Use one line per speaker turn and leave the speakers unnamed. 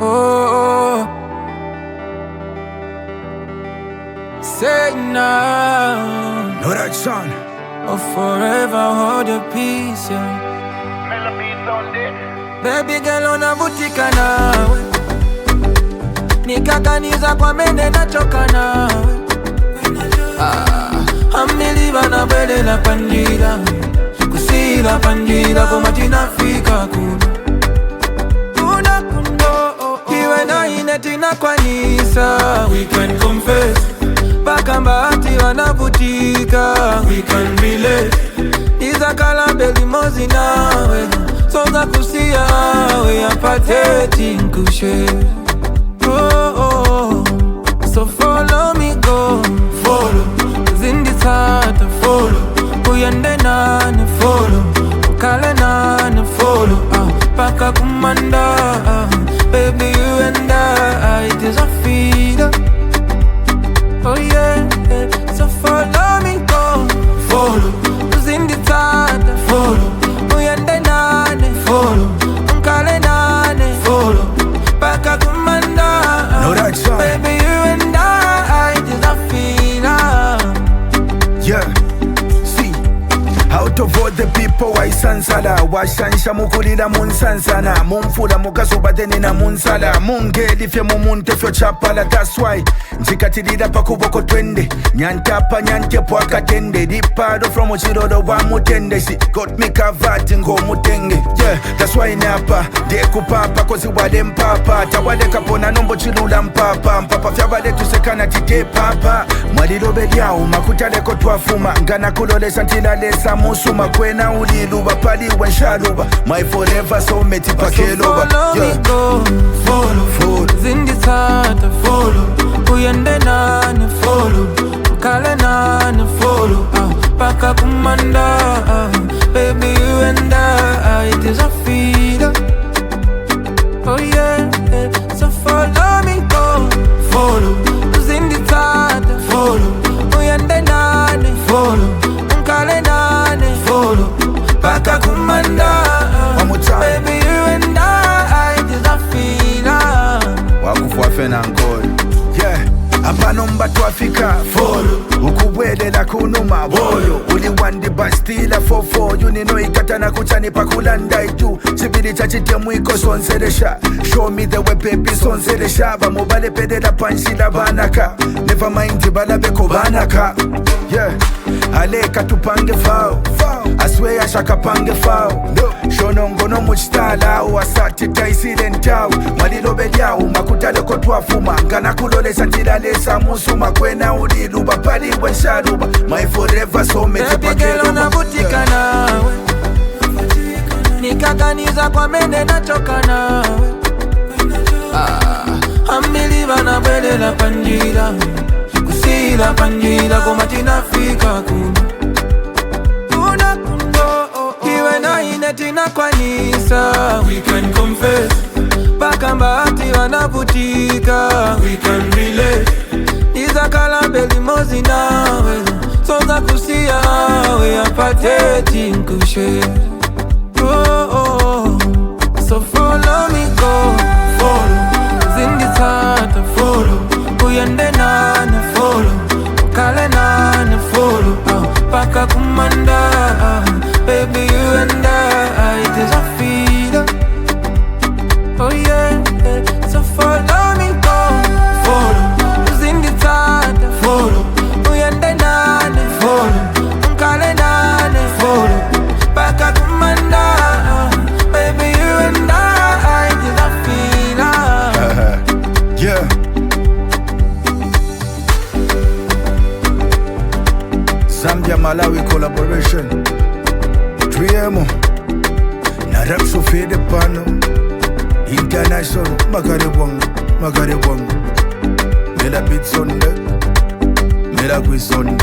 Oh, say now.
Know that son.
Oh, forever hold your peace, yeah. Baby girl, unavutika nawe, nikaganiza kwa mende nachoka nawe. Ah, amiliva na bwelela panjira, kusila panjira koma tinafika kuno kuna kuno. Iwe na ine tinakwanisa, we can confess pakamba ati wanavutika, we can relate izakala limozi nawe soza kusia we apate tinkushe. Oh, oh. So follow me, go follow zinditsata follow uyende nane follow ukale nane follow paka kumanda baby you and I it is a feeder. Oh yeah, so follow me, go follow zinditsata follow uyende nane follow ukale nane follow paka kumanda.
Know that son.
Baby you and I it is a feeder.
Yeah. See. Out of all the people waisansala washansha mukulila munsansana mumfula mukasoba na munsala mungelifye mumuntefyo chapala. That's why nzikatilila pakuboko twende nyantapa nyantepo akatende lipado from chilolo wa mutende. She got me covered ngomutenge. Yeah, that's why napa ndekupapa kozi wale mpapa tawalekapona nombo chilula mpapa mpapa fyavale tusekana tite papa mwalilobe lyawo makutaleko twafuma ngana kulolesa ntilalesa musuma kwena uliluba paliwe nshaluba my forever soulmate pakeloba.
Follow me, go follow,
Follow.
zinditsata follow uyende nane follow ukale nane follow paka kumanda baby you and I it is a feeder. Oh yeah, so follow me, go follow zinditsata follow uyende nane follow ukale nane follow paka kumanda.
One more time.
Baby you and I it is a feeder.
Wakufa fena nkolo. Yeah, apanomba twafika folo ukubwelela kunuma bolo uli wandi bastila 44 yunino ikatana kuchani pakulanda itu chibili chachitemwiko sonseresha. Show me the way baby sonseresha bamubalepedela panshila banaka never mind balabeko banaka. Yeah, aleka tupange fao aswe ashakapange fao shonongono muchitala wasati taisile ntawo mwalilobe lyawo makutaleko twafuma ngana kulolesa ntilalesa musuma kwena uliluba paliwe nshaluba my forever soulmate
Baby girl unavutika nawe, nikaganiza kwa mende nachoka nawe. Ambiliva na bwelela panjira kusila panjira koma tinafika kuno kuna kuno. Iwe na ine tinakwanisa, we can confess pakamba ati wanavutika, we can relate izakala limozi nawe soza kusia we apate tinkushe. Oh, oh. So follow me, go follow zinditsata follow uyende nane follow ukale nane follow paka kumanda baby you and I it is a feeder. Oh yeah, so follow me, go follow zinditsata follow uyende nane follow ukale nane follow paka kumanda baby you and I it is a feeder.
Yeah. Zambia Malawi collaboration 3M na rap sofede pano international makarebwangu makarebwangu mela beats on deck mela quiz on.